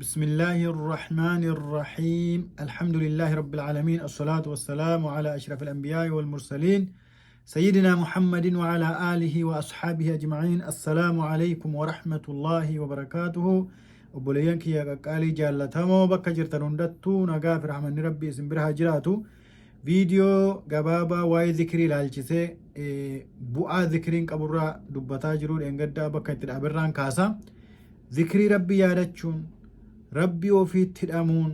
بسم الله الرحمن الرحيم. الحمد لله رب العالمين، الصلاة والسلام على أشرف الأنبياء والمرسلين، سيدنا محمد وعلى آله وأصحابه أجمعين. السلام عليكم ورحمة الله وبركاته. Obboleeyyan kiyya qaqqaalii jaallatamoo, bakka jirtan hundattuu nagaa fi rahmanni Rabbii isin bira haa jiraatu. Viidiyoo gabaabaa waa'ee zikrii ilaalchisee bu'aa zikriin qaburraa dubbataa jiru dheengaddaa bakka itti dhaabirraan kaasa. Zikrii Rabbii yaadachuun, Rabbii ofiitti hidhamuun,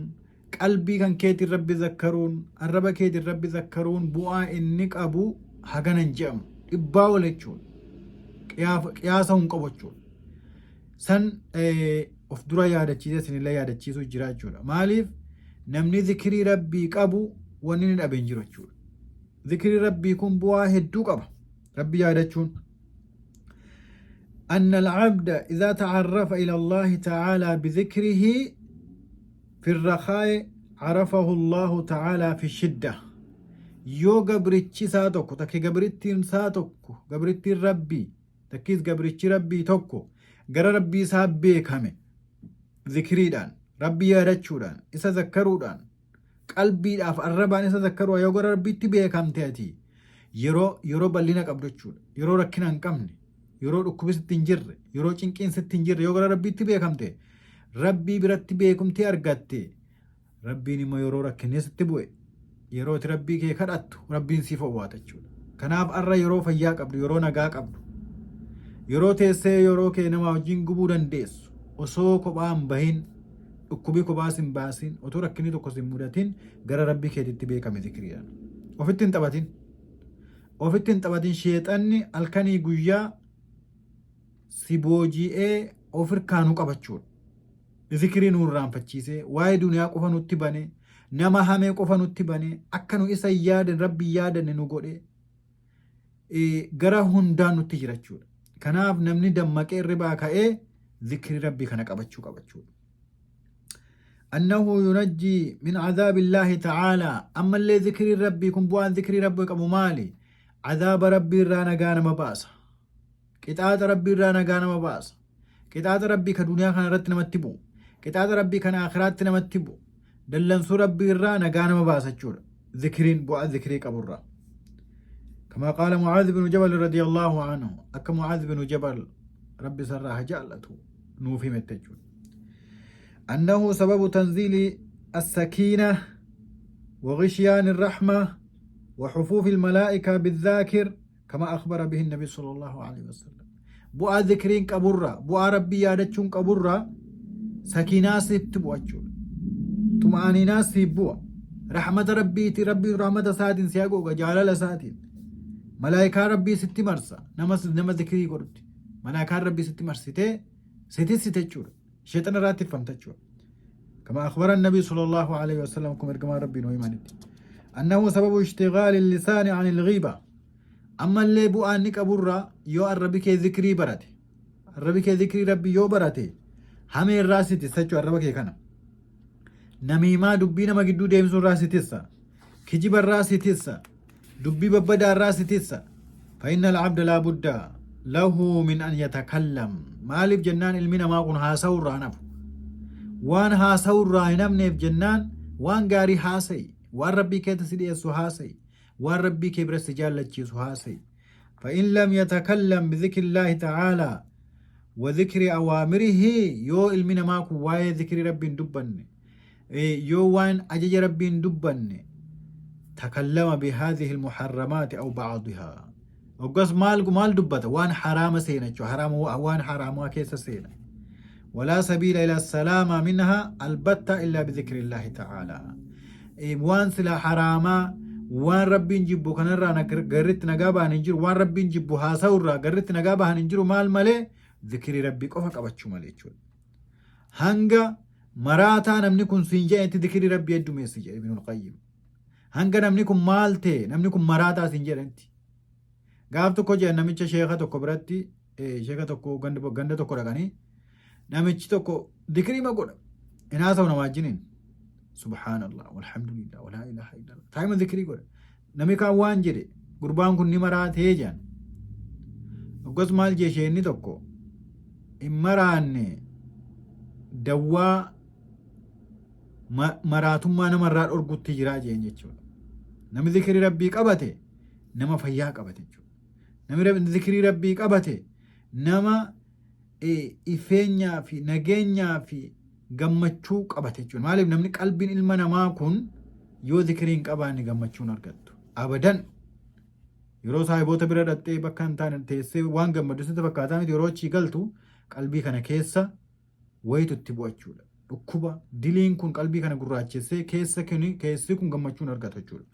qalbii kan keetiin Rabbi zakkaruun, arraba keetiin Rabbi zakkaruun bu'aa inni qabu hagana hin je'amu. Dhibbaa ol jechuudha. Qiyaasa hin qabu jechuudha. San of dura yaadachiisee isinillee yaadachiisuu jira jechuudha. Maaliif? Namni zikrii Rabbii qabu wanni inni dhabe hin jiru jechuudha. Zikrii Rabbii kun bu'aa hedduu qaba. Rabbi yaadachuun. أن العبد إذا تعرف إلى الله تعالى بذكره في الرخاء عرفه الله تعالى في الشدة. Yoo gabrichi isaa tokko takki, gabrittiin isaa tokko, gabrittiin Rabbii takkis, gabrichi Rabbii tokko gara Rabbii isaa beekame zikriidhaan, Rabbii yaadachuudhaan, isa zakkaruudhaan, qalbiidhaaf arrabaan isa zakkaruu, yoo gara Rabbiitti beekamte, ati yeroo bal'ina qabdu jechuudha, yeroo rakkina hin qabne, yeroo dhukkubni sitti hin jirre, yeroo cinqiin sitti hin jirre, yoo gara Rabbiitti beekamte, Rabbii biratti beekumtii argatte, Rabbiin immoo yeroo rakkinni sitti bu'e, yeroo itti Rabbii kee kadhattu, Rabbiin siif owwaata jechuudha. Kanaaf arra yeroo fayyaa qabdu, yeroo nagaa qabdu, yeroo teessee yeroo kee nama wajjin gubuu dandeessu, osoo kophaa hin bahin, dhukkubii kophaas hin baasin, otoo rakkinni tokko hin mudatin, gara Rabbii keetitti beekame zikriidhaan. Ofitti hin taphatin. Ofitti hin taphatin. Sheexanni halkanii guyyaa si booji'ee of hirkaanuu qabachuudha. Zikrii nu irraanfachiisee, waa'ee duniyaa qofa nutti bane, nama hamee qofa nutti bane, akka nu isa hin yaadan, Rabbi hin yaadanne nu godhe, gara hundaan nutti jira jechuudha. Kanaaf namni dammaqee irribaa ka'ee zikrii Rabbii kana qabachuu qabachuudha. أنه ينجي من عذاب الله تعالى. Ammallee zikrii Rabbii kun, bu'aan zikrii Rabbii qabu maali? Cadaaba Rabbii irraa nagaa nama baasa. Qixaaxa Rabbii irraa nagaa nama baasa. Qixaaxa Rabbii ka duniyaa kana irratti namatti bu'u, qixaaxa Rabbii kan aakhiraatti namatti bu'u, dallansuu Rabbii irraa nagaa nama baasa jechuudha. Zikriin bu'aa zikrii qaburraa. كما قال معاذ بن جبل رضي الله عنه، akka معاذ بن جبل ربي سرها جالته نوفي متجون، أنه سبب تنزيل السكينة وغشيان الرحمة وحفوف الملائكة بالذاكر، كما أخبر به النبي صلى الله عليه وسلم. Bu'aa zikriin qaburra, bu'aa Rabbii yaadachuun qaburra, sakiinaa sitti bu'a jechuudha. Xuma'aniinaa siif bu'a. Rahmata Rabbiiti, Rabbii rahmata isaatiin si haguuga, jaalala isaatiin. Malaayikaa Rabbii sitti marsa, nama zikrii godhutti. Malaayikaan Rabbii sitti marsitee sitissite jechuudha. Sheexana irraa ittifamta jechuudha. كما أخبر النبي صلى الله عليه وسلم، كما إرجما ربي نويمانت. أنه سبب اشتغال اللسان عن الغيبة. Ammallee bu'aan ni qaburraa, yoo arrabi kee zikrii barate, arrabi kee zikrii Rabbii yoo barate, hamee irraa si tissa jechuudha arraba kee kana. Namiimaa, dubbii nama gidduu deemsuu irraa si tissa. Kijiba irraa si tissa. Dubbii babbadaa irraa si tissa. فإن العبد لا بد له من أن يتكلم. Maaliif jennaan, ilmi namaa kun haasa'uu irraa hin hafu. Waan haasa'uu irraa hin hafneef jennaan, waan gaarii haasa'i. Waan Rabbii keessa si dhiyeessu haasa'i. Waan Rabbii kee bira si jaallachiisu haasa'i. فإن لم يتكلم بذكر الله تعالى وذكر أوامره، yoo ilmi namaa kun waa'ee zikrii Rabbiin dubbanne, yoo waan ajaja Rabbiin dubbanne, تكلم بهذه المحرمات أو بعضها. Hoggas maal maal dubbata? Waan haraama seena jechuudha. Haraama, waan haraamaa keessa seena. ولا سبيل إلى السلامة منها البتة إلا بذكر الله تعالى. Waan sila haraamaa, waan Rabbiin jibbu kanarraa garritti nagaa bahan hin jiru. Waan Rabbiin jibbu haasa'urraa garritti nagaa bahan hin jiru. Maal malee? Zikrii Rabbii qofa qabachuu malee jechuudha. Hanga maraataa namni kun siin jedhetti zikrii Rabbii heddumeessi, jedhe Ibnul Qayyim. Hanga namni kun maal ta'e, namni kun maraataa siin jedhanitti. Gaaf tokko jedhan, namicha sheeka tokko biratti, sheeka tokko ganda tokko dhaqanii, namichi tokko zikrii ma godha. Hin haasa'u nama wajjiniin. سبحان الله والحمد لله ولا إله إلا الله. Taa'ima zikrii godha. Namni kaan waan jedhe, "Gurbaan kun ni maraatee," jedhan. Hoggas maal jee sheenni tokko? "Hin maraanne, dawwaa Maraatummaa namarraa dhorgutti jiraa jeen jechuudha. Namni zikrii Rabbii qabate nama fayyaa qabate jechuudha. Namni zikrii Rabbii qabate nama ifeenyaa fi nageenyaa fi gammachuu qabate jechuudha. Maaliif namni qalbiin ilma namaa kun yoo zikrii hin qabaanne gammachuu hin argattu. Abadan yeroo saahiboota bira dhaqxee bakka hin taane teessee waan gammaddu sitti fakkaataa miti yeroo achii galtu qalbii kana keessa wayitu itti bu'a jechuudha. Dhukkuba diliin kun qalbii kana gurraachessee keessa kuni keessi kun gammachuu hin argatu jechuudha.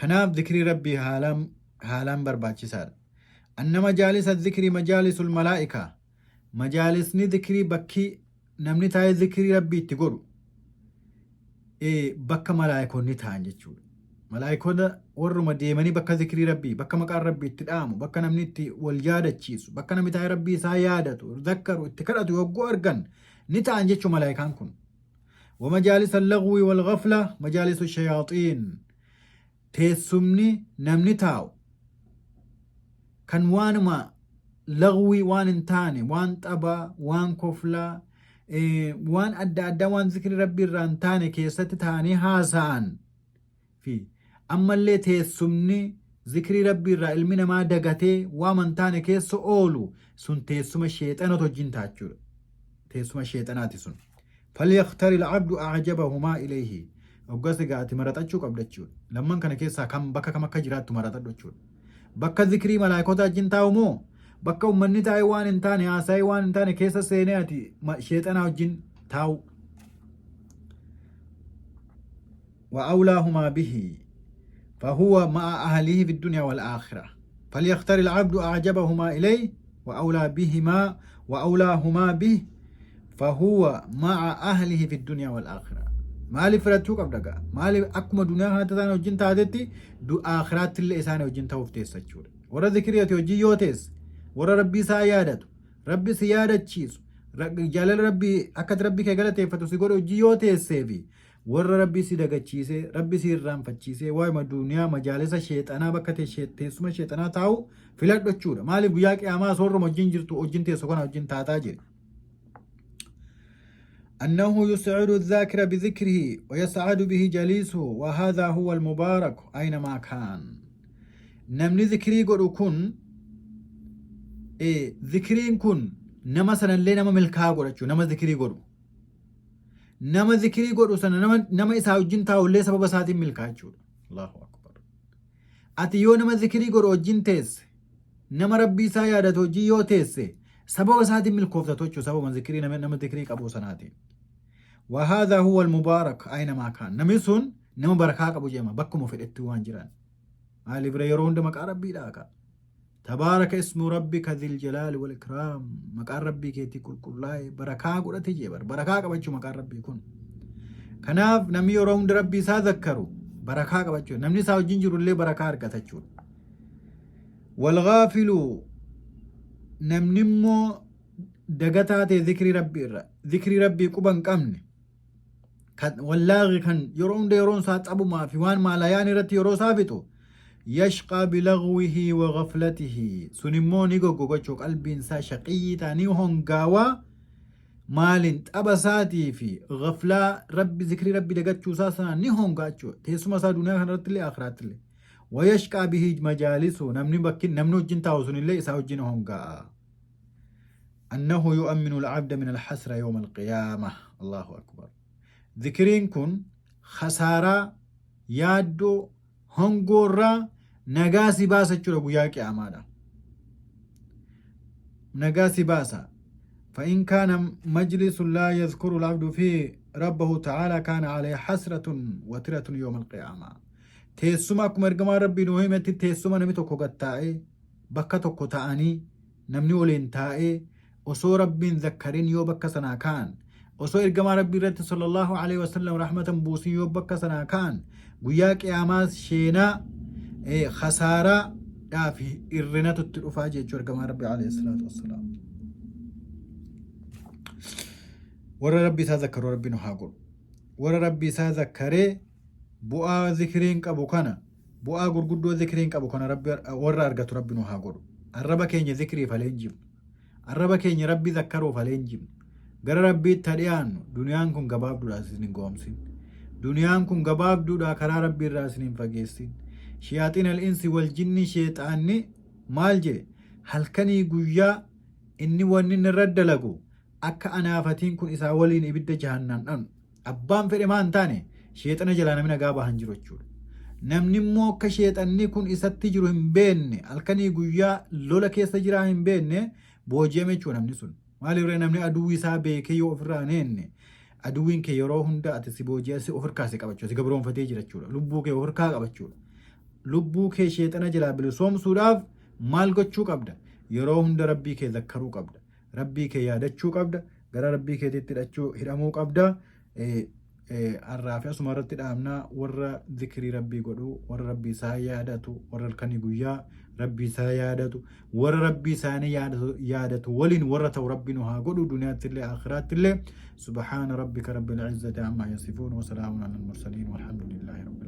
Kanaaf zikrii Rabbii haalaan haalaan barbaachisaadha. Anna majaalisa zikrii majaalisul malaa'ikaa. Majaalisni zikrii bakki namni taa'ee zikrii Rabbii itti godhu bakka malaayikoonni ta'an jechuudha. Malaayikoota warruma deemanii bakka zikrii Rabbii, bakka maqaan Rabbii itti dha'amu, bakka namni itti wal yaadachiisu, bakka namni taa'ee Rabbii isaa yaadatu, zakkaru, itti kadhatu yogguu argan ni ta'an jechuu malaayikaan kun. Wamajaalisa lagwi wal ghafla majaalisu shayaaxiin. Teessumni namni taa'u kan waanuma lagwii waan hin taane, waan xabaa, waan koflaa, waan adda addaa waan zikri Rabbii irraa hin taane keessatti taa'anii haasa'an fi ammallee teessumni zikrii Rabbii irraa ilmi namaa dagatee waan hin taane keessa oolu sun teessuma sheexanatu wajjin taachuudha. Teessuma sheexanaati sun. Falyaktari al-abdu a'jabahumaa ilayhi. Hoggas egaa ati maraxachuu qabda jechuudha. Lamman kana keessaa kam bakka kam akka jiraattu maraxadhu jechuudha. Bakka zikrii malaayikota wajjin taa'u moo bakka ummanni taa'ee waan hin taane haasa'ee waan hin taane keessa seenee ati sheexanaa wajjin taa'u. Wa awlaahumaa bihi fahuwa ma'a ahlihi fi dunya wal aakhirah. فليختار العبد أعجبهما إليه وأولى بهما وأولاهما به فهو مع أهله في الدنيا والآخرة. Maaliif filachuu qabda gaa? Maaliif akkuma duniyaa kanatti isaan wajjin taatetti aakhiraatti illee isaan wajjin ta'uuf teessa jechuudha. Warra zikrii ati wajjin yoo teesse, warra Rabbii isaa yaadatu, Rabbi si yaadachiisu, jaalala Rabbii akka ati Rabbii kee galateeffatu si godhu wajjin yoo teessee fi warra Rabbii si dagachiisee, Rabbi si irraanfachiisee, waa'ima duniyaa majaalisa sheexanaa bakka teessuma sheexanaa taa'u filadhu jechuudha. Maaliif guyyaa qiyaamaa soorruma wajjin jirtu wajjin teessu kana wajjin taataa jedhe. أنه يسعد الذاكر بذكره ويسعد به جليسه وهذا هو المبارك أينما كان. Namni zikrii godhu kun zikriin kun nama sanallee nama milkaa'aa godhachuu nama zikrii godhu. Nama zikrii godhu sana nama isaa wajjin taa'ullee sababa isaatiin milkaa'a jechuudha. Allahu akbar. Ati yoo nama zikrii godhu wajjin teesse, nama Rabbii isaa yaadatu wajjin yoo teesse, sababa isaatiin milkoofta jechuudha sababa zikrii nama zikrii qabu sanaatiin. وهذا هو المبارك أينما كان. Namni sun nama barakaa qabu jedhama bakkuma fedhetti waan jiran. Maaliif yeroo hunda maqaa Rabbii dhaaka. تبارك اسم ربك ذي الجلال والإكرام. Maqaan Rabbii keetii qulqullaa'e barakaa godhate jee bar. Barakaa qabachuu maqaan Rabbii kun. Kanaaf namni yeroo hunda Rabbii isaa zakkaru barakaa qabachuu. Namni isaa wajjin jiru illee barakaa argata jechuudha. والغافل namni immoo dagataa ta'e zikrii Rabbii irra zikrii Rabbii quba hin qabne kan wallaahi kan yeroo hunda yeroon isaa xabumaa fi waan maalayaan irratti yeroo isaa fixu يشقى بلغوه وغفلته sun immoo ni goggogachuu qalbiin isaa shaqiyyii ta'a ni hongaawaa maaliin xaba isaatii fi gaflaa Rabbi zikrii Rabbi dagachuu isaa sanaan ni hongaa jechuudha. Teessuma isaa duniyaa kanarratti illee akiraatti illee. ويشقى به مجالسه namni bakki namni wajjin taa'u sunillee isaa wajjin honga'a. أنه يؤمن العبد من الحسرة يوم القيامة. الله أكبر. Zikriin kun khasaaraa yaaddoo hongoorraa nagaa si baasa jechuudha guyyaa qiyaamaadha. Nagaa si baasa. فإن كان مجلس لا يذكر العبد فيه ربه تعالى كان عليه حسرة وترة يوم القيامة. Teessuma akkuma ergamaa Rabbii nuu himetti teessuma namni tokko gad taa'ee bakka tokko ta'anii namni waliin taa'ee osoo Rabbiin zakkarin yoo bakka sanaa ka'an osoo ergamaa Rabbii irratti صلى الله عليه وسلم rahmatan buusin yoo bakka sanaa ka'an guyyaa qiyaamaa sheenaa khasaaraa fi irrinatu itti dhufaa jechuu ergamaa Rabbii عليه الصلاة والسلام. Warra Rabbii isaa zakkaru Rabbi nu haa godhu. Warra Rabbii isaa zakkaree bu'aa zikriin qabu kana bu'aa gurguddoo zikriin qabu kana Rabbi warra argatu Rabbi nu haa godhu. Arraba keenya zikriif halee hin jibnu. Arraba keenya Rabbi zakkaruuf halee hin jibnu. Gara Rabbiitti ha dhiyaannu. Duniyaan kun gabaabduudha isin hin gowomsin. Duniyaan kun gabaabduudha karaa Rabbii irraa isin hin fageessin. Shiyaaxiin al-insi wal jinni sheexaanni maal jedhe halkanii guyyaa inni wanni inni irra dalagu akka anaafatiin kun isaa waliin ibidda jahannam dhanu. Abbaan fedhe maa hin taane sheexana jalaa namni nagaa bahan jiru jechuudha. Namni immoo akka sheexanni kun isatti jiru hin beekne halkanii guyyaa lola keessa jiraa hin beekne booji'ame jechuudha namni sun. Maaliif ree namni aduwwii isaa beekee yoo ofirraa hin eenne aduwwiin kee yeroo hunda ati si booji'ee si of harkaa si qabachuudha si gabroonfatee jira jechuudha. Lubbuu kee of harkaa qabachuudha. Lubbuu kee sheexana jalaa bilisoomsuudhaaf maal gochuu qabda? Yeroo hunda rabbii kee zakkaruu qabda. Rabbii kee yaadachuu qabda. Gara rabbii keetiitti hidhachuu hidhamuu qabda. Har'aa fi asuma irratti dhaabna warra zikrii rabbii godhu warra rabbii isaa yaadatu warra halkanii guyyaa rabbii isaa yaadatu warra rabbii isaanii yaadatu waliin warra ta'u rabbi nu haa godhu duniyaatti illee akhiraatti illee. Subhaana rabbika rabbil izzati amma yasifuun wa salaamun alal mursaliin walhamdulillahi rabbil